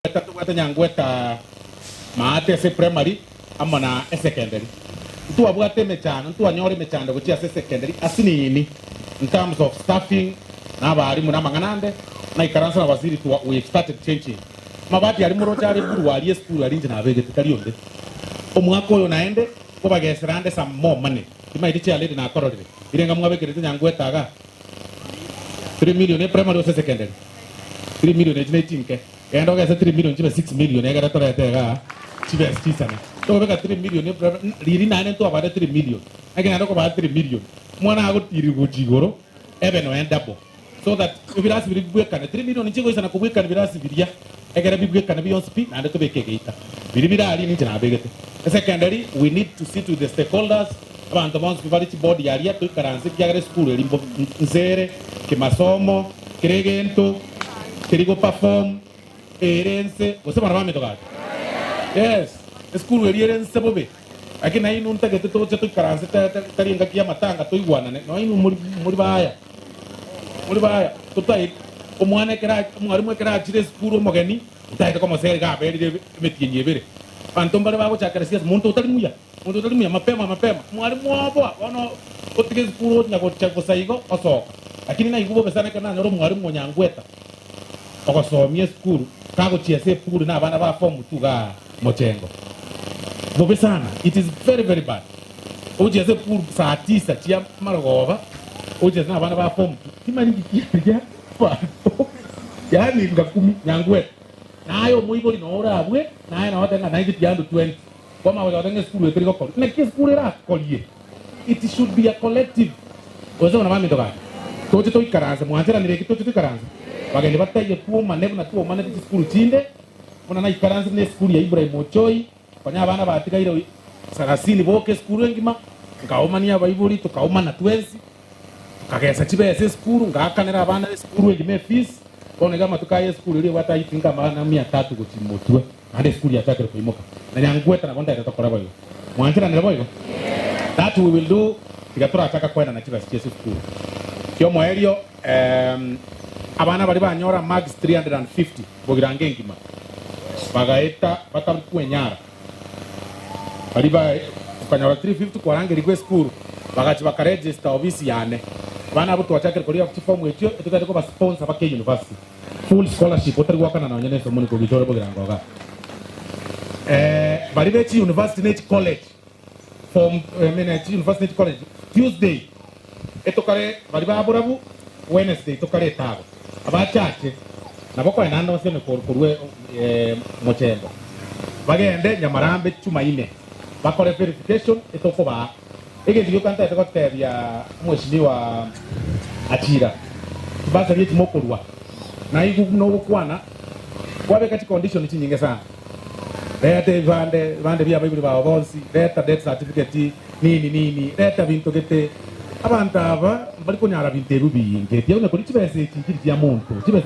Tobwate Nyangweta maate ase primary amo na esecondary. Ntwabwate emechando, ntwanyora emechando gochia ase esecondary asinini in terms of staffing na abalimu na amang'ana ande, naikaransa na waziri twa we have started changing. Amabati aria moroche are buru aria esukuru aria inche nabegete tari onde. Omwaka oyo naende nkobagesera ande some more money. Timaeti chair lady nakororire. Irenga mwabekerete Nyangweta igaa? 3 million eprimary gose esecondary? 3 million echi ne chinke. Genda ogese 3 million chibe 6 million egere torete igaa chibesa chisane. Tokobeka 3 million eprimary riria naende ntwabate 3 million. Naki naende okobaa 3 million omwana agotirirwa gochia igoro ebe noe double so that ebirasi biria bibwekane. 3 million nchigoisana kobwekana ebirasi biria egere bibwekane bionsi pi naende tobeke egeita. Biria bire aria ninche nabegete. Esecondary we need to sit with the stakeholders abanto bonsi pi bare chibodi aria toikaranse ekiagera esukuru eria mbo nse ere kimasomo kera egento keri go perform ere nse gose bono bamito gaki yes esukuru eria ere nse bobe lakini nainwe ntagete toche toikaranse tari engaki ya amatanga toigwanane nonya inwe mori mori baya mori baya totai omwana ekero omwalimu ekero achire esukuru omogeni otaete komosera iga aberire emetienyi ebere abanto mbare bagochakera siasa monto otari muya. Monto otari muya mapema mapema, mwarimu oboa bono otiga esukuru onya gocha bosa igo osoka. Lakini naigwe bobe sana ekero nanyora omwarimu onyangweta ogosomia esukuru kagochiesa epuri na abana ba form two igaa mochengo. Bobe sana, it is very very bad. Ogochiesa epuri saa tisa chia marogoba ogochiesa na abana ba form two timanyeti nki kiaria abanto yaani ngakumi nyangweta. Naye omoibori noo orabue naye noo otebe ng'a nainche tiandu 20. Kwamanya gocha goteba ng'a esukuru eteri gokoria. Naki esukuru erakorie? It should be a collective. Gose buna baminto gaki, toche toikaranse, mwancheranire eki toche toikaranse? Bageni bataiyo twomane buna twomanete chisukuru chinde, buna naikaransire na esukuru ya Ibrahim Ochoi, konya abana batigaire sarasini boka esukuru engima, nkaomania abaibori, tokaomana twensi, tokagesa chibesa esukuru, ngaakanera abana esukuru engima efees, bono iga amatuko aya esukuru eria ebwate I think amagana mia tatu gochia motwe. Naende esukuru yachakire koimoka, na Nyangweta nabo ntaete tokore boigo. Mwancheranire boigo? That we will do tiga torachaka koenana chibesa chia esukuru. Kiomoerio em, abana baria banyora marks 350 bogirango engima bagaeta batari kwenyara baria ba okanyora 350 kwarangerigwa esukuru bagachia bakaregister ofisi yane. Abana abwo twachakire koria chifomu echio etotagete koba sponsor bake university. Full scholarship otari goakana nonya nesomo niko gocha ore bogirango iga. Eh, baria be chi university ne chi college form I mean chi university ne chi college Tuesday etokare baria ba borabu Wednesday tokare etago. Abachache nabo koenda ande onsi onye korwa eh, mochengo bagende Nyamarambe Chumaine bakore verification etokobaa. Egento gioka ntaete gotebia Omweshimiwa Achira, chibasari echi mokorua, naigwe buna ogokwana, kwabeka chicondition chinyinge sana. Reta ebibande, ebibande bia abaibori bao bonsi, reta death certificate, nini nini, reta binto gete. Abanto aba mbari konyara binto ebio biinge, tiakonya koria chibesa echi nchiri chia monto, chibesa.